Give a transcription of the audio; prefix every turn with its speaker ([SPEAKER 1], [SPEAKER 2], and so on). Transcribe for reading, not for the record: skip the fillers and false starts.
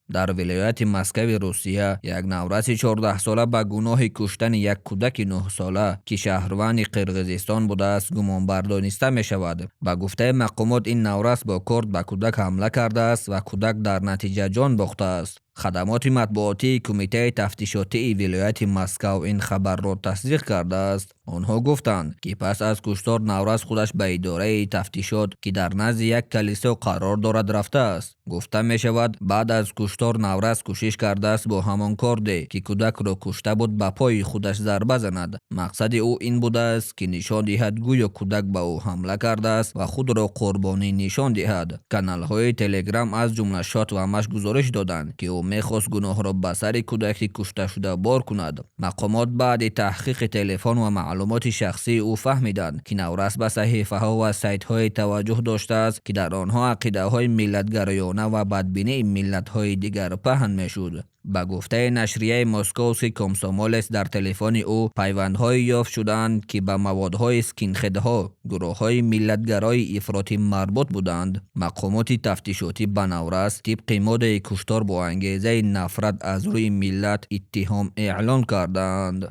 [SPEAKER 1] Дар вилояти Москави Русия як навраси 14-сола ба гуноҳи куштани як кӯдаки 9-сола, ки шаҳрванди Қирғизистон будааст, гумонбар дониста мешавад. Ба гуфтаи мақомот, ин наврас бо корд ба кӯдак ҳамла кардааст ва кӯдак дар натиҷа ҷон бохтааст. Хадамоти матбуотии Кумитаи тафтишотии вилояти Москав ин хабарро тасдиқ кардааст. Онҳо гуфтанд, ки пас аз куштор наврас худаш ба идораи тафтишот, ки дар назди як калисо қарор дорад, рафтааст. Гуфта мешавад, баъд аз куштор наврас кӯшиш кардааст бо ҳамон корде, ки кӯдакро кушта буд, ба пои худаш зарба занад. Мақсади ӯ ин будааст, ки нишон диҳад, гӯё кӯдак ба ӯ ҳамла кардааст ва худро қурбонӣ нишон диҳад. Каналҳои Телеграм, аз ҷумла Шот ва Маш, гузориш доданд, ки ӯ мехост гуноҳро ба сари кӯдаки кушташуда бор кунад. Мақомот баъди таҳқиқи телефон ва маълумоти шахсии ӯ фаҳмиданд, ки наврас ба саҳифаҳо ва сайтҳое таваҷҷӯҳ доштааст, ки дар онҳо ақидаҳои миллатгароёна ва бадбинии миллатҳои дигар паҳн мешуд. Ба гуфтаи нашрияи «Московский комсомолец», дар телефони ӯ пайвандҳое ёфт шудаанд, ки ба маводҳои скинхедҳо, гурӯҳҳои миллатгарои ифротӣ марбут буданд. Мақомоти тафтишотӣ ба наврас тибқи моддаи куштор бо ангезаи нафрат аз рӯи миллат иттиҳом эълон кардаанд.